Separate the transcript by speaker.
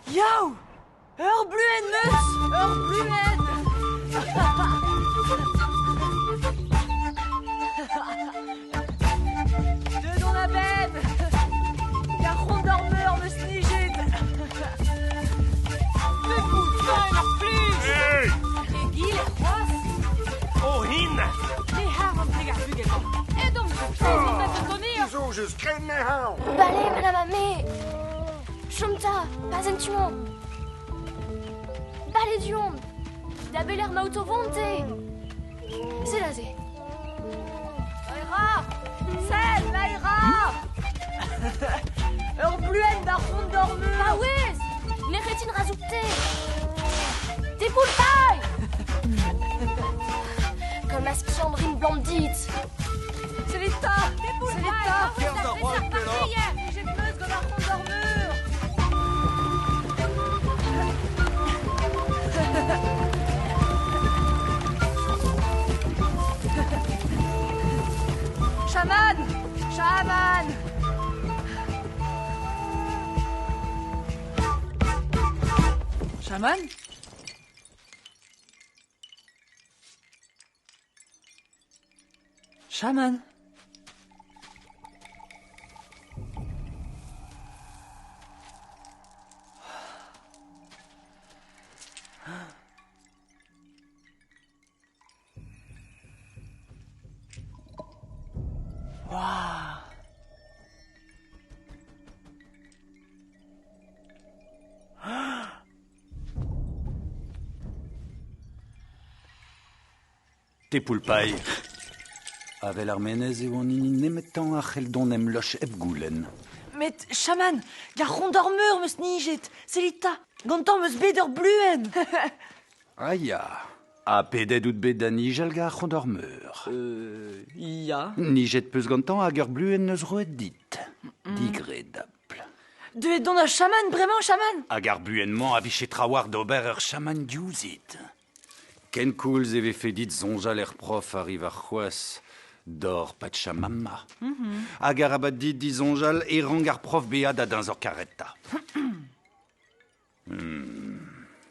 Speaker 1: Yaou! Ur bluenn 'meus! Ur bluenn! Deut on a-benn! Ar c'hondormeur 'meus nijet!
Speaker 2: Pepoultañ ar plij!
Speaker 3: Hey!
Speaker 2: Egile c'hoazh!
Speaker 3: Oh, hin!
Speaker 2: Ne haran ket ar bugel-mañ. Edomp zo da tonir!
Speaker 3: Zo just krenn anezhañ!
Speaker 4: Bale, madame Amé Chom 'ta, pas en tu-mañ Bale du-hont Da belec'h 'maout o vont, te Sell aze.
Speaker 1: Naira Sell, Naira Ur bluenn d'ar c'hondormeur
Speaker 4: Paouez Nec'hetin razout-te Te poulpailh Comme ma skiant rin blam dit
Speaker 1: C'est l'état C'est l'état J'ai meus gant ar c'hondormeur Chaman Chaman Chaman Chaman Waouh
Speaker 5: Te poulpailh. Avel ar menez eo an hini nemetañ a c'hell dont em loch hep goulenn.
Speaker 1: Met, chaman, gar c'hondormeur 'm eus nijet. Sellit 'ta, gantañ 'm eus bet ur bluenn.
Speaker 5: Ah ya. Ha pedet out bet da nijal gant ar c'hondormeur.
Speaker 1: Ya.
Speaker 5: Nijet 'peus gantañ hag ur bluenn 'neus roet dit. Digredapl.
Speaker 1: Deuet on ur chaman bremañ, chaman
Speaker 5: Hag ar bluenn-mañ a vije trawalc'h d'ober ur chaman diouzhit. Kenkoulz e vefe dit soñjal er prof arriv arc'hoazh d'hor Pachamama. Hag arabat dit disoñjal e rank ar prof bezañ da deñzor karetañ.